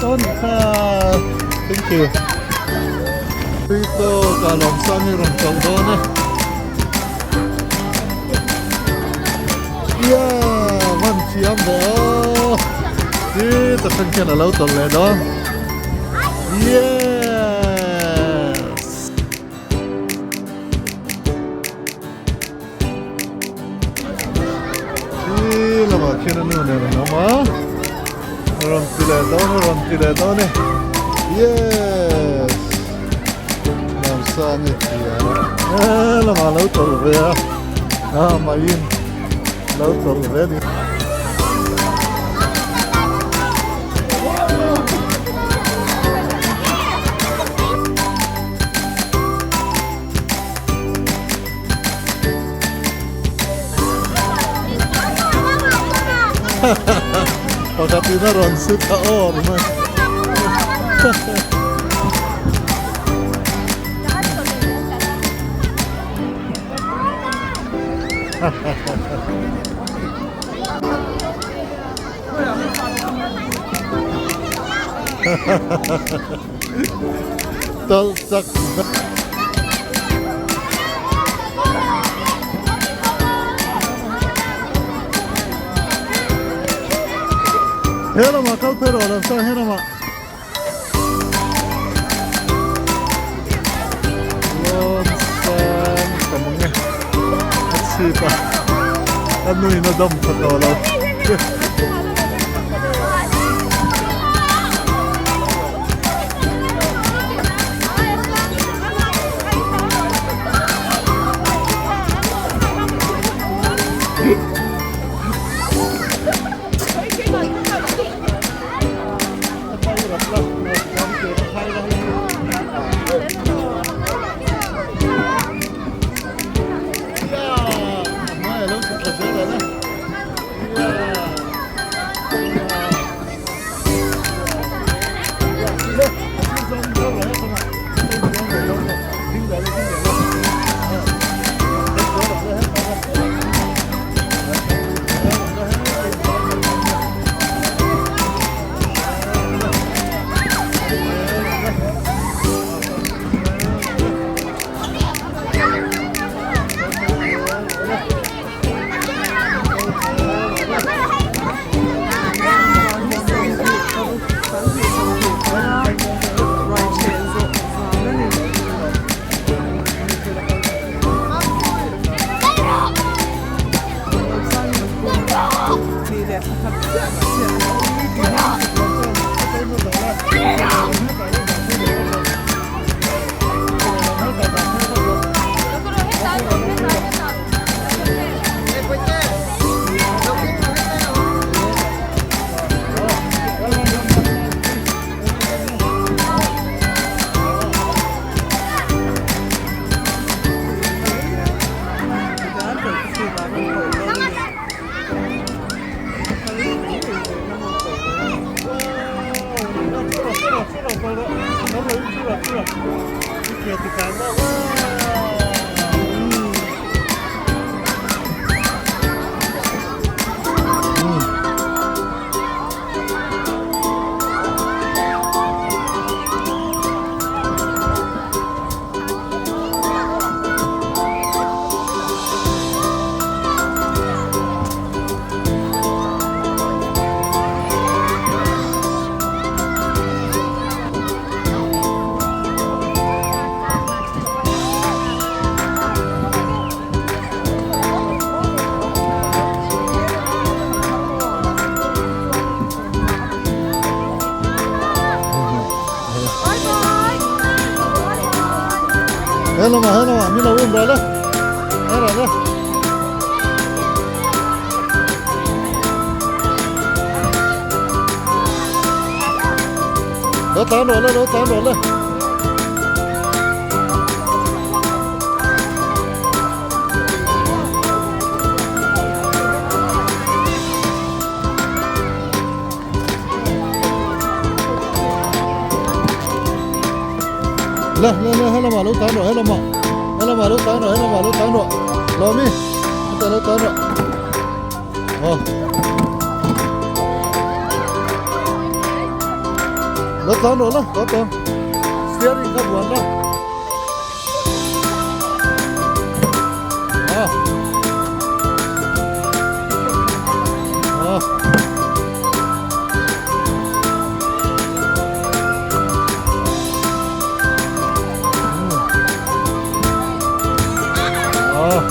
tawh anih kha thank you tui tawk ah Lawmsang hi rawn chauh dawn e yeah van thiam ve aw ti ta thleng khian a lo tawlh leh dawn yes. Khi lamah khian a nu nen an awm a rawn ti leh dawn a rawn ti leh dawn e yes Lamsang i ti a he lamah lo tawlh ve a a maiin lo tawlh ve a ni. Pakhat in a rawn su ta awr mai. Tal chak He lamah kal phei rawh lo chuan he lamah Lawn sang ka mang e a chhip a a nuin a dam tha tawh lo. He lamah he lamah min lo um rawh le he rawh le. Lo tlan rawh le lo tlan rawh le. Le le le he lamah lo tlan rawh he lamah he lamah lo tlan rawh he lamah lo tlan rawh Lawmi hetah lo tlan rawh aw. Lo tlan rawh la, haw tawh. Steering kha buan la. Ah. Ah. Ah.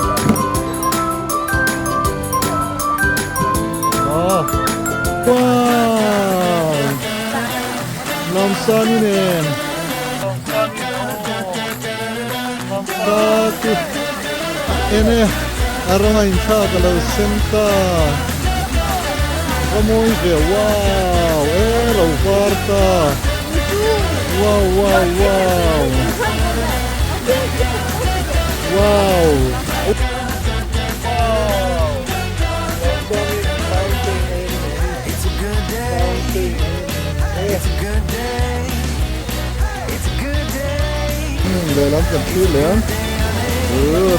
Ah. Wow! Lamsani nen. Ta chu ene a rawng a inthlak a lo sen ta. Va mawi ve wow e lo var ta. Wow wow wow. Wow. Lehlam kan thlir leh a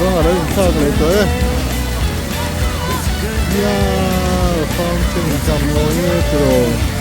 rawng a lo inthlak leh tawh e nia fountain tam ngawi e tiraw.